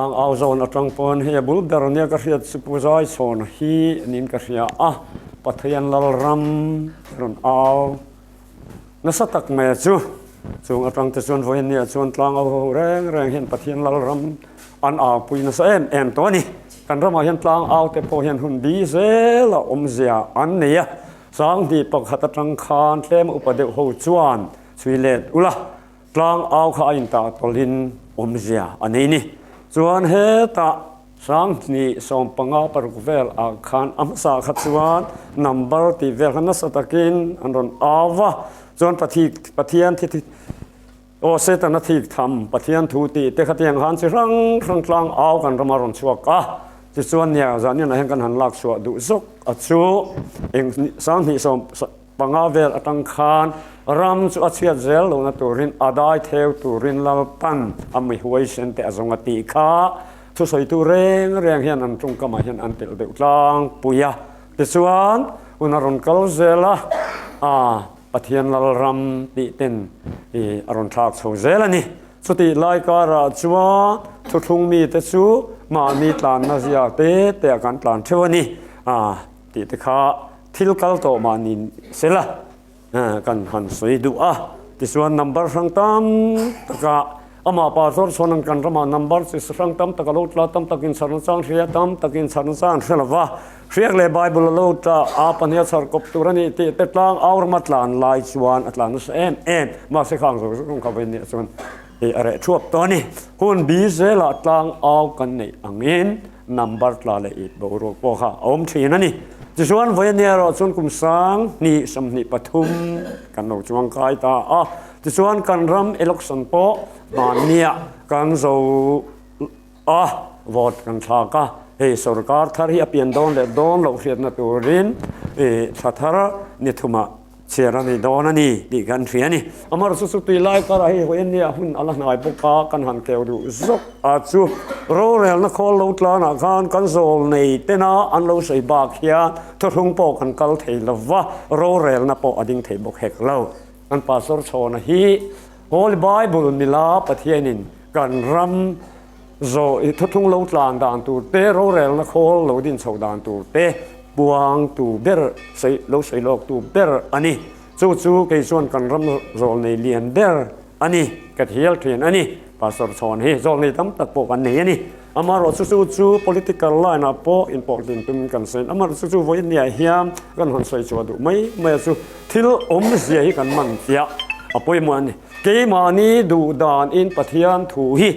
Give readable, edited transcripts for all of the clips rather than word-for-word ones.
Tlang au zawn atang pawn hei a bul ber nia ka hriat chu Pu Zaichhawn hi niin ka hria a, Pathian Lalram rawn au nasa tak mai a chu. Chung atang te chuan vawiin nia chuan tlang au ho reng reng hian Pathian Lalram an au pui nasa em em tawh a ni. Kan ramah hian tlang au te pawh hian hun bi zel a awmzia an nei a, Sanghnih pakhat atang khan tlem upa deuh ho chuan chhui let ula, Tlang au kha a intah tawlhin awmzia a nei ni. Chuan hetah 2015 vel ah khan a hmasa kha chuan number tih vel kha nasa takin an rawn au va, chuan Pathian thi thi aw Setana thik tham Pathian thu tih te khatiang khan chi hrang hrang tlang au kan rama rawn chhuak a. Tichuan nia zahnianah hian kan han lak chhuah duh zawk a chu eng 20 5 vel atang khan ram chu a chhiat zel lohna turin a dai theu turin Lalpan a mi huaisen te a zawng a tih kha thusawitu reng reng hian an tawngkamah hian an telh deuh tlangpui a. Tichuan, hun a rawn kal zel a, a Pathian Lalram tih ten i a rawn thlak chho zel a ni. Chutih lai karah chuan thuthlung mite chu mahni tlanna zia te te ah kan tlan theuh a ni a tih te kha Thil kal tawh mah ni sela kan han sawi duh a, tichuan number hrang tam taka amah pastor chuan an kan ramah number chi hrang tam tak a lo tla tam takin chhar nachang hria tam takin chhar nachang hre lova hriak leh Bible a lo tla a pahnih a chhar kawp tur a ni tih te tlang au rama tlan lai chuan a tlan nasa em em mahse khang zawk zawk kha vawiin nia chuan hei a reh thuap tawh a ni. Hun bi zelah tlang au kan neih angin Number tla leh it boruak pawh kha a awm thin a ni. Tichuan vawiin erawh chuan kum 2023 kan lo chuang kai ta a. Tichuan kan ram election pawh hmanniah kan zo a, vote kan thlak a. Hei sorkar thar hi a pian dawn leh dawn loh hriatna turin thla thar ni thumah Chhiar a ni dawn a ni tih kan hria a ni. Amar chu chu tui lai karah hei hawi a nia hun a la hnai bawk a, kan han keu duh zawk a chu rorelna khawl lo tlanah khan kan zawl nei tena an lo sawi bak hian thuthlung pawh kan kal thei lo va, rorelna pawh a ding thei bawk hek lo. Kan Pastor Chhawna hi Holy Bible mila Pathianin kan ram Zawh i thuthlung lo tlan dan tur te, rorelna khawl lo din chhoh dan tur te puang tu ber, lo sawi lawk tu ber a ni. Chu chu kei chuan kan ram zawlnei lian ber a ni, ka thial thin a ni. Pastor Chhawn hi zawlnei tam tak pawh kan nei a ni. Amaherawhchu chu chu political line ah pawh inpawhtlin tum kan sawi. Amaherawhchu chu vawiin hian kan han sawi chhuah duh mai mai a chu thil awmzia hi kan man fiah a pawimawh a ni. Keimahni duh danin Pathian thu hi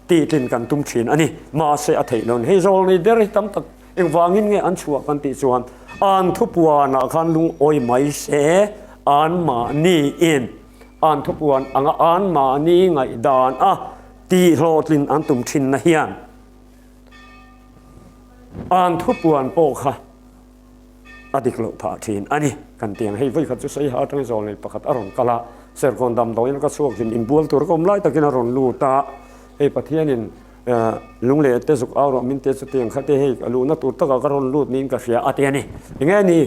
tihtlin kan tum thin a ni. Mahse a theih loin hei zawlnei ber hi tam tak engvangin nge an chhuah kan tih chuan an thupuanah khan lungawi mai se anmahni in an thupuan anga anmahni ngaihdan a tihhlawhtlin an tum thinna hian an thupuan pawh kha a dik loh phah thin a ni. Kan tiang hei vawi khat chu Saiha atangin zawlnei pakhat a rawn kal a, Serkawn damdawiin ka chhuak hlim inbual tur ka awm lai takin a rawn lut a, hei Pathianin lungleh te zuk au rawh min tia chutiang kha te hei ka luhna tur takah ka rawn lut niin ka hria a ti a ni. Enge ni?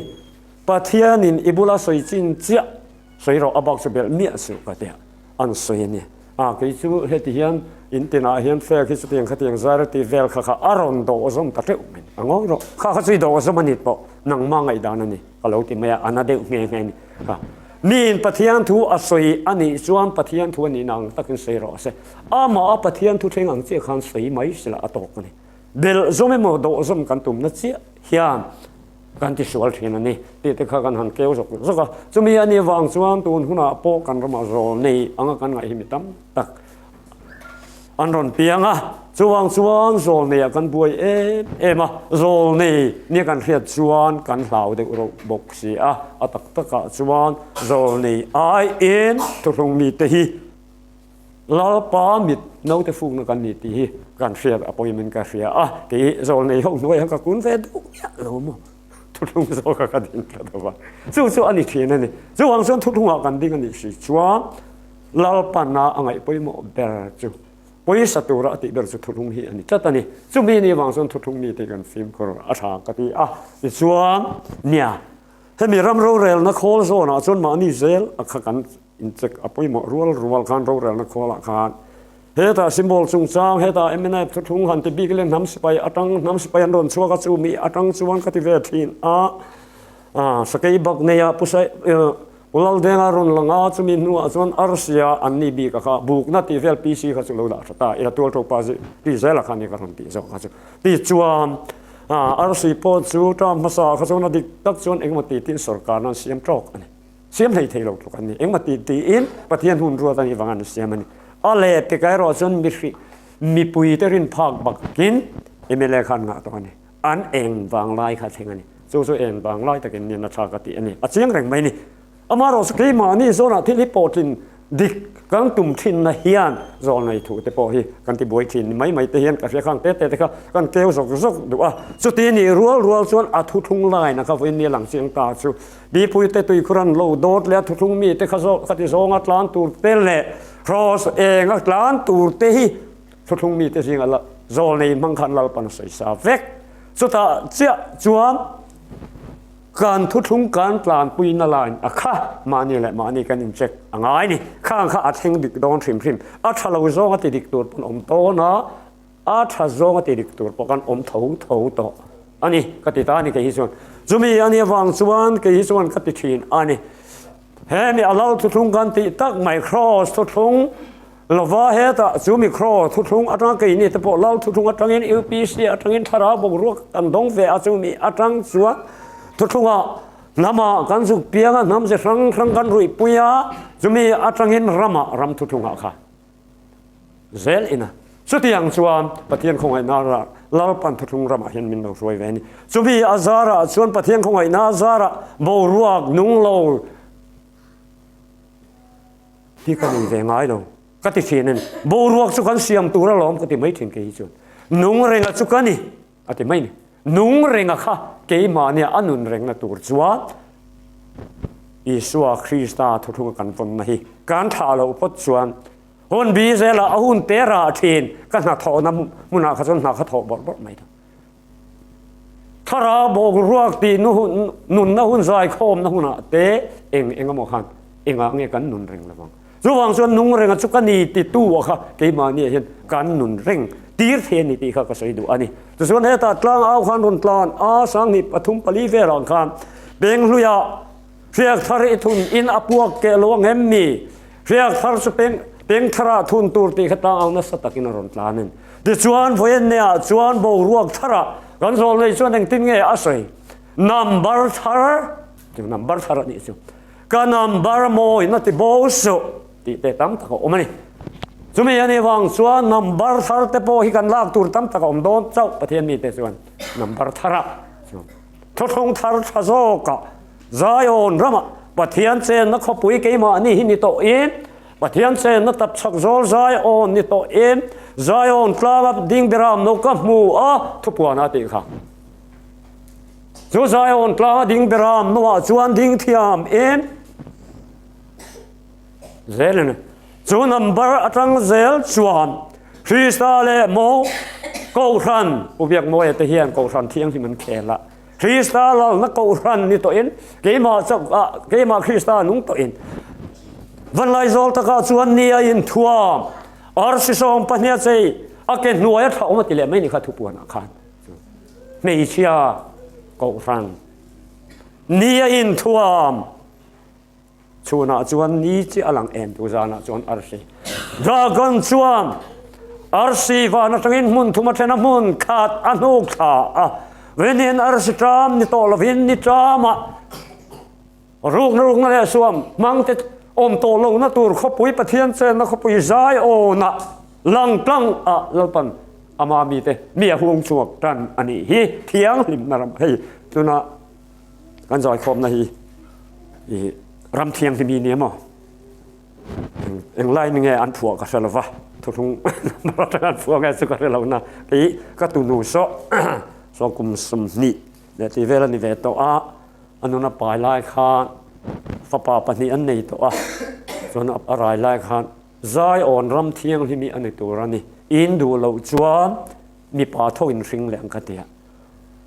Pathianin i bula sawi chin chiah sawi rawh a bak chu belh miah suh ka tia an sawi a ni. A kei chu heti hian in tinah hian flag hi chutiang khatiang zar a ti vel kha kha a rawn dawh zawm ta teuh mai a ngawi rawh kha kha chu i dawh zawm a ni pawh nangmah ngaihdan a ni ka lo ti mai a a na deuh nghe nghe a ni kha miin Pathian thu a sawi a nih chuan Pathian thu a nihna ang takin sawi rawh se amah a Pathian thu thleng ang chiah khan sawi mai sila a tawk a ni belh zawm emaw dawh zawm kan tumna chiah hian Kan ti sual thin a ni tih te kha kan han keu zawk zawk a. Chumi a nih vang chuan tun hunah pawh kan ramah zawl nei anga kan ngaih hi mi tam tak an rawn piang a. Chuvang chuan zawl neiah kan buai em em a, zawl nei nia kan hriat chuan kan hlau deuh reuh bawk si a. A tak takah chuan zawl nei aiin thuthlung mite hi Lalpa mit naute fukna kan ni tih hi kan hriat a pawimin ka hria a, kei zawlnei ho hnuaiah ka kun ve duh miah lo maw? Thuthlung zawka ka ding tlat lo va, chu chu a ni thin a ni. Chuvang chuan thuthlungah kan ding a nih si chuan Lalpana a ngaih pawimawh ber chu pawisa tura a tih ber chu thuthlung hi a ni tlat a ni. Chumi ni vang chuan thuthlung mite kan fimkhur a tha ka ti a, tichuan nia hemi ram rorelna khawl zawnah chuan mahni zel a kha kan Incheck a pawimawh rual rual khan rorelna khawlah khan Hetah symbol chungchang, hetah MNF thuthlung han ti bik leh hnam sipai atang, hnam sipai an rawn chhuak a chu mi atang chuan ka ti ve thin a. Sakei bak neia Pu Sai, Pu Laldenga rawn lang a, chumi hnuah chuan Arsia an ni bik a kha bukna tih vel PC kha chu lo dah tha ta ila tual tho pa ti zela kha ni ka rawn tih zawk kha chu. Tichuan Arsi pawh chu term hmasa kha chuan a dik tak chuan engemaw ti tiin sorkarna an siam tawk a ni. Siam hlei thei lo tluk an ni. Engmah tih tiin Pathian hun ruat a nih vang an siam a ni. A leh peka erawh chuan mihri mipuite rin phak bakin mla khan ngah tawh a ni. An eng vang lai kha thleng a ni. Chu chu eng vang lai takin nia na tha ka tih a ni. A chiang reng mai a ni. Amaherawhchu keimahni zawnah thil hi pawhtlin dik kan tum thinna hian zawnei thu te pawh hi kan ti buai thin ni mai mai te hian ka hria khang te te te kha kan keu zawk zawk duh a. Chuti nih rual rual chuan a thuthlung laina kha vawiin nia lang chiang ta chu Mipuite tuikhur an lo dawt leh a thuthlung mite kha zawk khati zawnga tlan tur te leh Kraws enga tlan tur te hi thuthlung mite zinga la zawl nei hmang khan Lalpan a sawi sa vek. Chutah chiah chuan kan thuthlung kan tlanpuina line a kha mahni leh mahni kan in check a ngai ni. Khang kha a thleng dik dawn hrim hrim. A tha lo zawnga ti dik tur pawn awm dawn a. A tha zawng a ti dik tur pawh kan awm tho tho tawh a ni ka ti ta a ni kei hi chuan. Chumi a nih avang chuan kei hi chuan ka ti thin a ni. He mi a lal thuthlung kan tih tak mai Kraws thuthlung lova hetah chu mi Kraws thuthlung atanga kei ni te pawh lal thuthlung atangin UPC atangin thlarau boruak kan dawng ve a chumi atang chuan thuthlungah hnamah kan zuk piang a hnam ze hrang hrang kan ruihpui a chumi atangin ramah ram thuthlungah kha zel ina. Chutiang chuan Pathian khawngaihna rah Lalpan thuthlung ramah hian min lo hruai ve a ni. Chumi a zarah chuan Pathian khawngaihna a zarah boruak nung lo hi ka nei ve ngai lo ka ti thin a ni. Boruak chu kan siam tur alawm ka ti mai thin kei hi chuan. Nung renga chu ka ni a ti mai ni. Nung renga kha keimahnia a nun rengna tur chuan Isua Krista thuthlunga kan vawnna hi kan thlah loh phawt chuan hun bi zelah a hun te rah thin ka hnathawhna hmunah kha chuan hna kha thawh bawrh bawrh mai ta. Thlarau boruak tih nunna hun zaikhawmna hunah te eng eng emaw khan engah nge kan nun reng lovang. Chuvang chuan nung renga chu ka ni titu a kha keimahniah hian kan nun reng tir thei a ni tih kha ka sawi duh a ni. Tichuan hetah tlang au khan rawn tlan a 10 3 4 velah khan Penghluiah hriak thar i thun in a puak keh lo ang em mi? Hriak thar chu peng peng tharah thun tur tih kha tlang au nasa takin a rawn tlan a ni. Tichuan vawienneah chuan boruak tharah kan zawl nei chuan engtin nge a sawi? Number thar, number thar a nih chu. Ka number mawi na ti bo suh tih te tam tak a awm a ni. Chumi a nih vang chuan number thar te pawh hi kan lak tur tam tak a awm dawn chauh Pathian mite chuan number thar ah chuan thuthlung thar tha zawk ah Zion ramah Pathian chenna khawpui keimahni hi ni tawh in Pathian chenna tapchhak zawl Zion ni tawh in Zion tlanga ding beram no ka hmu a thupuan a tih kha. Chu Zion tlanga ding beram hnuah chuan ding thiam em zel a ni. Chu number atang zel chuan Krista leh maw Kohhran Pu Biakmawia te hian Kohhran thianghlim an khel a. Krista lalna Kohhran ni tawhin keimah chauh ah keimah Krista nung tawhin Vanlaizawl takah chuan ni a inthuam arsi 12 a chei a ke hnuai a tha awm a ti leh mai ni kha thupuanah khan. Hmeichhia kohhran ni a inthuam chhunah chuan ni chiah a lang em tu zanah chuan arsi dragon chuan arsi van atangin hmun thum a then a hmun khat a hnuk thla a venin arsi ṭam ni tawh lovin ni ṭamah Rukna rukna leh suam hmangte awm tawh lohna tur khawpui Pathian chenna khawpui zai awnah lang tlang ah Lalpan ama mite mi a hung chhuak tan a nih hi thianghlimna ram hei tuna kan zaikhawmna hi i ram thianghlim hi nia maw englai nge an phuah ka hre lova thuthlung atanga an phuah nge chu ka hre lo na kei ka tunu saw saw kum 20 leh tih vel a ni ve tawh a. A nun a pai lai khan fapa pahnih an nei tawh a, chuan a rai lai khan Zion ram thianghlim hi a ni tur a ni. In duh loh chuan mipa tho in hring leh ang ka ti a,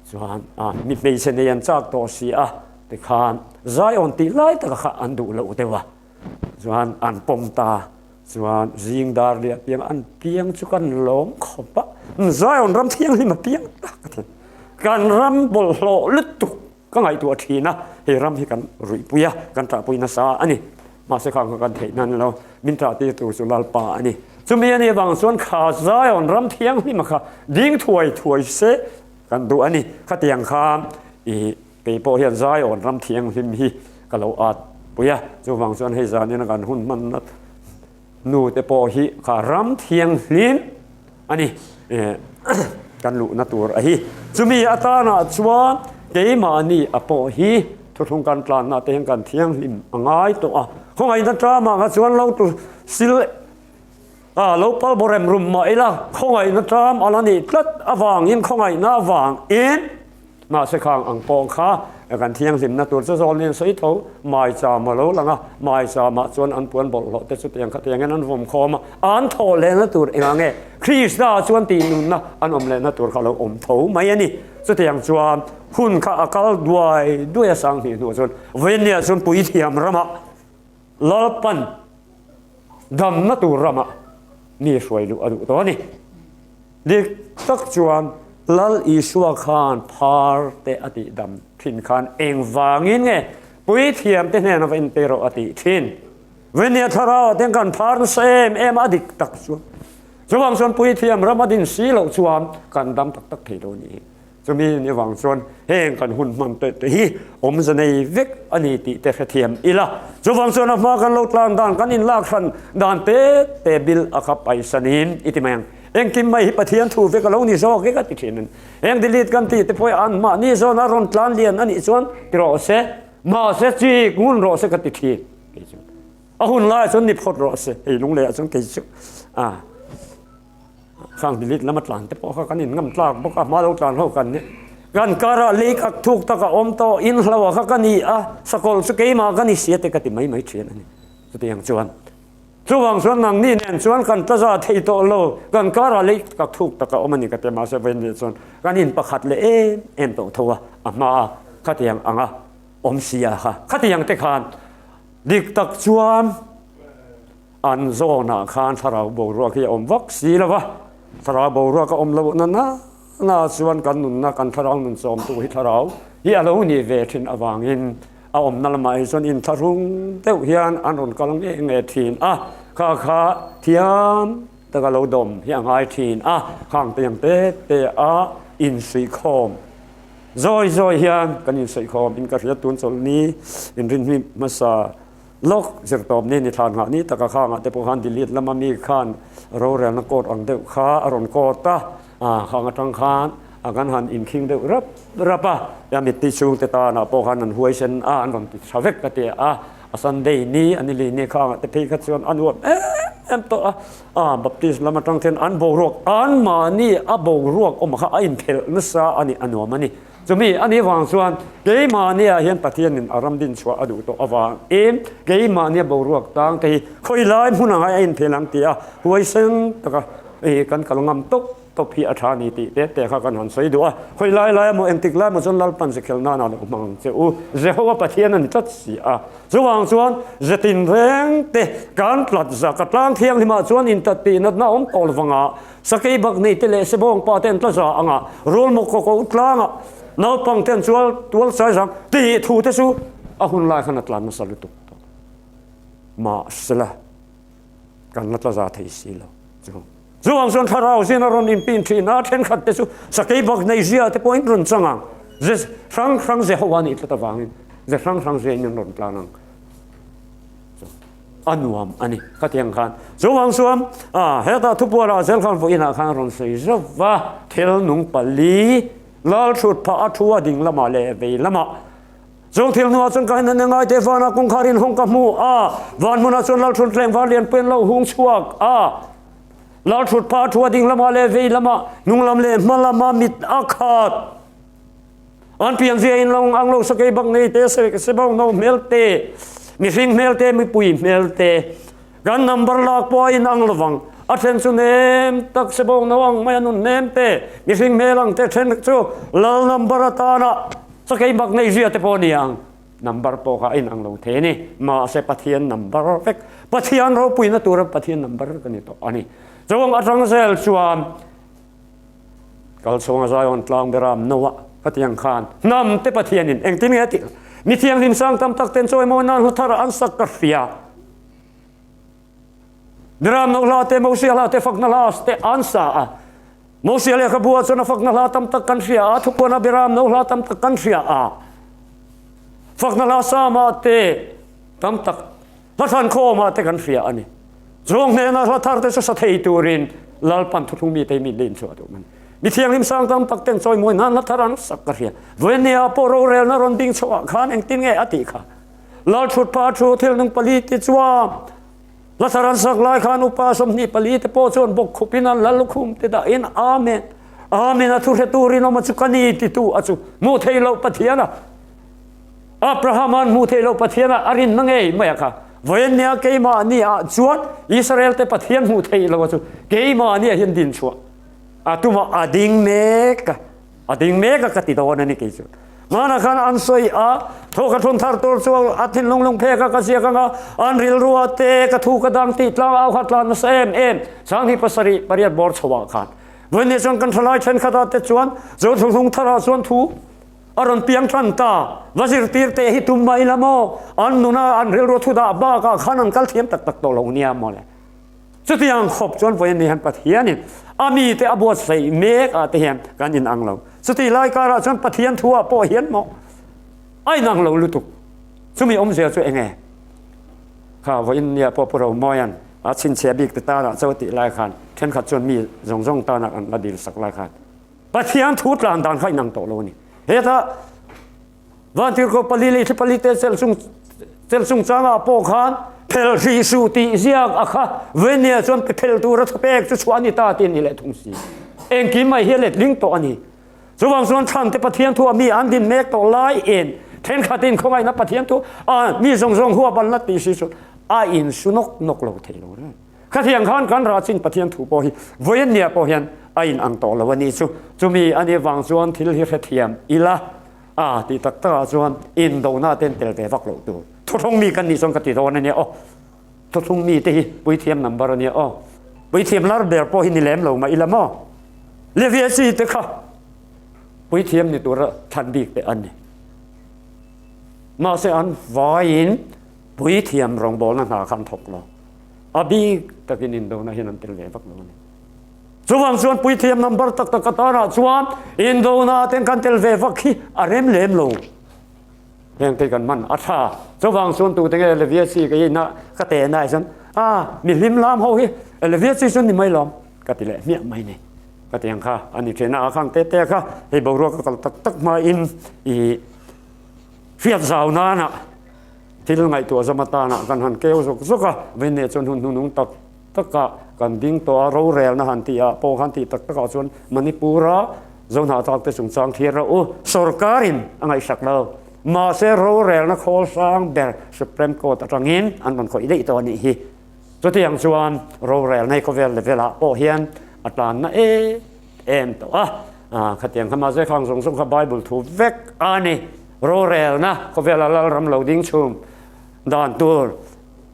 chuan a mi hmeichhe nei an chak tawh si a tikhan Zion tih lai taka kha an duh loh deuh a, chuan an pawm ta. Chuan zing dar leh a piang an piang chu kan lawm khawp a, Zion ram thianghlim a piang tak a ti. Kan ram bawlhhlawh lutuk ka ngaihtuah thin a, hei ram hi kan ruihpui a, kan ṭahpui nasa a ni. Mahse khang kha kan theih nan lo, min ṭah tir tur chu Lalpa a ni. Chumi a nih avang chuan kha Zion ram thianghlima kha ding thuai thuai se kan duh a ni. Khatiang kha i kei pawh hian Zion ram thianghlim hi ka lo at pui a, chuvang chuan hei zanin a kan hun hmanna Nu te pawh hi kha ram thianghlim a ni kan luhna tur a hi. Chumi atanah chuan keimahni a pawh hi thuthlung kan tlanna te hian kan thianghlim a ngai tawh a. Khawngaihna tlamah kha chuan lo tu sil a lo pal bawrh rem rum mah ila khawngaihna tlam a la nih tlat avangin khawngaihna avangin Mahse khang ang pawh kha kan thianghlimna tur chu zawl nen sawi tho maicham a lo lang a, maichamah chuan an puan bawlhhlawh te chu tiang kha tiangin an vawm khawm a, an thawh lehna tur engah nge Krista chuan tih nunna an awm lehna tur kha a lo awm tho mai a ni. Chutiang chuan hun kha a kal duai duai a sang hnih hnuah chuan Vawinia chuan puithiam ramah Lalpan damna tur ramah mi hruai luh a duh tawh a ni. Dik tak chuan Lal Isua khan phar te a tih dam thin khan engvangin nge puithiam te hnena va inpe rawh a tih thin? Venia thlarau ah ten kan phar nasa em em a dik tak chuan chuvang chuan puithiam ram a din si loh chuan kan dam tak tak thei lo a ni hi. Chumi ni vang chuan heng kan hun hman te te hi awmze nei vek a ni tih te hrethiam ila. Chuvang chuan a hma kan lo tlan dan kan inlak hran dan te te bil a kha paisanin i ti mai ang. Engkim mai hi Pathian thu vek a lo ni zawk e ka ti thin a ni. Heng delete kan tih te pawh hi anmahni zawn a rawn tlan lian a nih chuan ti rawh se, mahse chik ngun rawh se ka ti thin kei chu. A hun laiah chuan ni phawt rawh se, hei lunglei ah chuan kei chu a. Khang delete lama tlan te pawh kha kan in ngam tlak bawk a, hma lo tlan ho kan nih. Kan karah lei khat thuk tak a awm tawh, in hlo a kha ka ni a, sakawlh chu keimah ka ni sia te ka ti mai mai thin a ni. Chutiang chuan chuvang chuan nangni nen chuan kan tla za thei tawh lo, kan karah lei khat thuk tak a awm a ni ka ti mahse vawiin chuan kan in pakhat leh em em tawh tho a, a hma a khatiang anga awm sia kha khatiang te khan dik tak chuan An zawnah khan thlarau boruak hi a awm vak si lo va, thlarau boruak a awm loh na na na chuan kan nunna, kan thlarau nun chawmtu hi thlarau hi a lo nih ve thin avangin a awmna lamah hi chuan inthlahrung deuh hian an rawn kal nge nge thin a, kha kha thiam taka lo dawm hi a ngai thin a, khang tiang te te a insuihkhawm zawi zawi hian kan insuihkhawm in ka hria tun chawlhni inrinhmi hmasa. Lawk zirtawp ni ni thlan nghah ni taka khangah te pawh khan delete lama mi khan rorelna court ang deuh kha a rawn court a, khang atang khan a kan han inkhing deuh rap rap a, ya mitti chhungte tanah pawh khan an huaisen a, an rawn ti tha vek ka ti a, a Sunday ni a nili ni khangah te phei kha chuan a nuam em em tawh a, a Baptist lam atang khian an boruak anmahni a boruak awm kha a inphelh nasa a ni a nuam a ni. Chumi a nih vang chuan keimahniah hian Pathianin a ram din chhuah a duh tawh avangin keimahnia boruak tang te hi khawi lai hmun anga a inphel ang tih a huaisen taka kan kal ngam tawp tawp hi a tha a ni tih te te kha kan han sawi duh a. Khawi lai lai emaw engtik lai emaw chuan Lalpan Zekhel nana lo hmang ang che u. Jehovah Pathian a ni tlat si a. Chuvang chuan ze tinreng te kan tlat zak a tlang thianghlimah chuan intat tih natna awm tawh lovangah Sakei bak nei te leh sebawng pa te an tla za ang a, rulmaw kaw ko tlang a, naupang te an chual tual chai zang tih thu te chu a hun lai khan a tlan nasa lutuk tawh. Mahsela kan la tla za thei si lo chu. Chuvang chuan thlarau zin a rawn inpin thin a, thenkhat te chu sakei bak nei zia te pawhin rawn chang ang, ze hrang hrang ze ho a nih tlat avangin ze hrang hrang ze in an rawn tlan ang. A nuam a ni ka ti ang khan. Chuvang chuan hetah thupualah zel khan vawiinah khan rawn sawi zauh va, thil nung pali lal thut phah a thu a ding lamah leh vei lamah. Chung thil hnuah chuan ka hian an engai teh vanah kawngkhar in hawng ka hmu a, van hmunah chuan lal thut tleng var lianpui an lo hung chhuak a. Lal thut phah a thu a ding lamah leh vei lamah, hnung lam leh hma lamah mit a khat. An pian zia in lo ang lo sakei bak nei te sebawng no hmel te mihring hmel te mipui hmel te kan number lak pawh a in ang lovang a then chu nem tak sebawng no ang mai a nun nem te mihring hmel ang te then chu lal number atana sakei bak nei zia te pawh a ni ang. Number pawh kha a inang lo thei a ni. Mahse Pathian number vek, Pathian ropuina tura Pathian number vek a ni tawh a ni. Chuang atang zel chuan Kalchhunga Zion tlang beram Noah khatiang khan hnam te Pathianin engtin nge a tih? Mi thianghlim sang tam tak ten chawimawi nan hla thar an sak ka hria. Beram no hla te, Mosia hla te, fakna hla te an sa a. Mosia lehkhabu ah chuan a fakna hla tam tak kan hria a, thupuana beram no hla tam tak kan hria a. Fakna hla Sama te tam tak hla thlan khawmah te kan hria a ni. Zawng hnena hla thar te chu sa thei turin Lalpan thuthlung mite hi mi lin chhuah duh mai. Mi thianghlim sang tam tak ten chawimawi nan hla thar an sak ka hria. Vawinia pawh rorelna rawn ding chhuah khan engtin nge a tih kha? Lal thut pa thu thil nung pali ti chuan hla thar an sak lai khan upa 24 te pawh chuan bawk khupin an lal lukhum te dahin Amen, Amen a thu hre turin awm a chu ka ni titu a chu hmuh theih loh Pathian a Abraham-a'n hmuh theih loh Pathian a a rinna ngei mai a kha. Vawiinnia keimahni ah chuan Israel te Pathian hmuh theih loh a chu keimahni ah hian din chhuah a tum a, a ding mek a, a ding mek a ka ti dawn a ni kei chu. Hmanah khan an sawi a, thaw ka thawn thar tur chu a thinlung lung phek a ka ziak ang a, an rilru a te ka thu ka dang tih tlang au kha tlan nasa em em, Sanghnih pasarih pariat bawr chho ah khan. Vawiinnia chuan kan thalai thenkhat ah te chuan Zothlung thar ah chuan thu A rawn piang tan ta. Va zirtir teh hi tum mai la maw? An nuna an rilru thu dah bakah khan an kal thiam tak tak tawh lo nia maw le. Chutiang khawp chuan vawiin ni hian Pathianin a mite a buatsaih mek ah te hian kan inang lo. Chutih lai karah chuan Pathian thu ah pawh hian maw a inang lo lutuk. Chumi awmzia chu enge? Kha vawiin nia pawh Pu Romawia'n a chhinchhiah bik te tanah chaw tih lai khan thenkhat chuan mi zawng zawng tanah an la dil sak lai khan Pathian thu tlan dan kha inang tawh lo a ni. Hetah Vantirhkoh pali leh thli pali te chelh chung chelh chungchangah pawh khan phel hrih suh tih ziak a kha Venia chuan pe phel tura thupek chu chhuah a ni ta tih a ni leh thung si. Engkim mai hi a letling tawh a ni. Chuvang chuan thlan te Pathian thu a mi an din mek tawh laiin thenkhatin khawngaihna Pathian thu a mi zawng zawng huap an la tih si chu a insu nawk nawk lo thei lo reng. Khatiang khan kan rah chin Pathian thu pawh hi vawiin nia pawh hian a in ang tawh lo a nih chu. Chumi a nih vang chuan thil hi hrethiam ila a tih tak takah chuan indona ten tel ve vak loh tur. Thuthlung mi kan nih chuan ka ti dawn a nia aw. Thuthlung mi te hi puithiam number a nia aw. Puithiam lar ber pawh hi ni lem lo mah ila maw. Levia chi te kha puithiam ni tura thlan bik te an ni. Mahse an vaiin puithiam rawngbawlna hna kha an thawk lo. A bik takin indona hian an tel ve vak lo a ni. Chuvang chuan puithiam number tak tak atanah chuan indona ten kan tel ve vak hi a rem lem lo. Heng te kan man a tha. Chuvang chuan tute nge Levia chi ka ina ka te na chuan a mi hlim lam ho hi Levia chi chuan ni mai lawm ka ti leh hmiah mai ni. Ka ti ang kha a ni thin a, khang te te kha hei boruak ka kal tak tak hmain i hriat zau nana Thil ngaihtuah zawm atana kan han keu zuk zuk a, Venne chuan hun hnunung tak takah kan ding tawh a, rorelna han tih ah pawh khan tih tak takah chuan Manipur-a Zohnahthlak te chungchang thlir rawh u, sorkarin a ngaihsak lo. Mahse rorelna khawl hrang ber Supreme Court atangin an rawn khawih daih tawh a nih hi. Chutiang chuan rorelna hi khawvel level ah pawh hian a tlanna em em tawh a, khatiang kha mahse khang zawng zawng kha Bible thu vek a ni. Rorelna khawvela Lalram lo ding chhung dan tur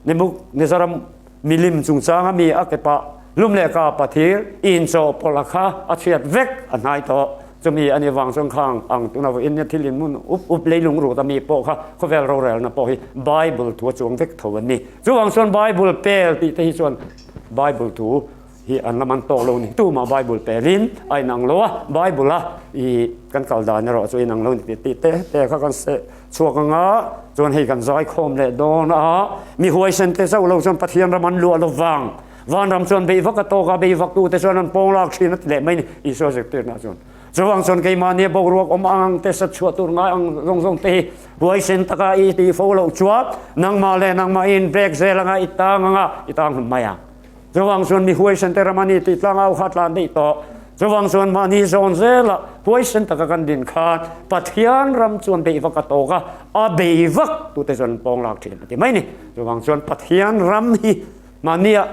Nebuchadnezzar milim chungchanga mi a ke pah lum leh ka pathir inchawhpawlh a kha a chhiat vek a hnai tawh. Chumi a nih vang chuan khang ang tuna vawiin nia thil inhmun up up leilung rut a mi pawh kha khawvel rorelna pawh hi Bible thu a chuang vek tho an ni. Chuvang chuan Bible pel tih te hi chuan Bible thu hi an la man tawk lo ni. Tumah Bible pelin a inang lo a, Bible a i kan kal dan erawh chu inang lo ni tih tih te te kha kan seh chhuak ang a, chuan hei kan zai khawm leh dawn a, mi huaisen te chauh lo chuan Pathian ram an luah lo vang, vanram chuan bei vak a tawk a, bei vak tu te chuan an pawng lak thin a ti leh mai ni Isua zirtirna chuan. Chuvang chuan keimahnia boruak awm ang ang te, sat chhuah tur ngai ang zawng zawng te hi huaisen taka i tih fo loh chuan nangmah leh nangmah i inbek zel anga i tang anga i tang hlum mai ang. Chuvang chuan mi huaisen te ram a ni tih tlangau kha tlan daih tawh. Chuvang chuan mahni zawn zela huaisen taka kan din khan Pathian ram chuan beih vak a tawk a, a bei vak tute chuan an pawng lak thin a ti mai ni. Chuvang chuan Pathian ram hi mahnia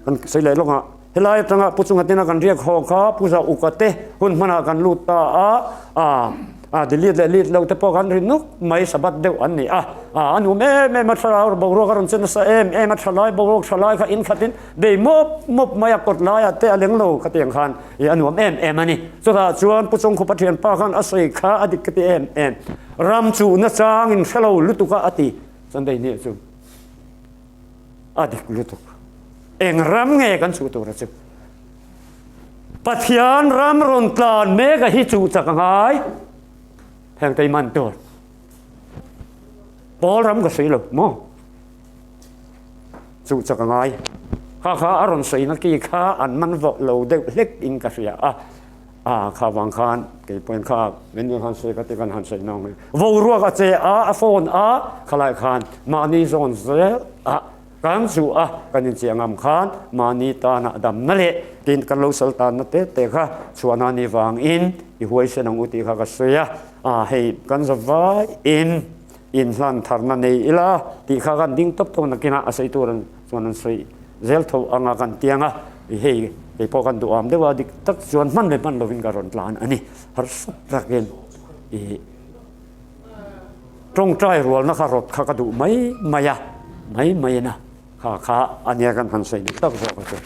kan sawi leh lawk a, helai atanga Pu Chunga tena kan riak haw kha Pu Za Uka te hun hmanah kan lut ta a, a. A delete leh lead lo te pawh kan ri nuk mai Sabbath deuh an ni a. A a nuam em em a thlarau boruak a rawn che nasa em em a thalai boruak thalai kha inkhat in bei mawp mawp mai a kawt laiah te a leng lo khatiang khan i a nuam em em a ni. Chutah chuan Pu Chawngkhupa thianpa khan a sawi kha a dik ka ti em em. Ram chuhna chang in hre lo lutuk a a ti Sunday ni chu a dik lutuk. Eng ram nge kan chuh tur a chu? Pathian ram rawn tlan mek a hi chuh chak a ngai. Heng te man tur. Pawl ram ka sawi lo maw? Chuh chak a ngai. Kha kha a rawn sawi na ki kha an man vawh lo deuh hlek in ka hria a. A kha vang khan kei pawhin kha min han sawi ka ti kan han sawi nang mai. Boruak a che a, a phone a, khalai khan mahni zawn zel a. Kan chu a kan inchiah ngam khan mahni tana damna leh tin kan lo sal tanna te te kha chhuahna ni vangin i huaisen ang u tih kha ka sawi a, a hei kan za vaiin inhlan tharna nei ila tih kha kan ding tawp tawp nakinah a sawi tur chuan an sawi zel tho anga kan tiang a, hei kei pawh kan duham deuh a dik tak chuan hman leh hman lovin ka rawn tlan a ni harsa takin i. Tawngtai rualna kha rawt kha ka duh mai mai a, mai mai in a, kha kha a nia kan han sawi duh tak zawk a chu.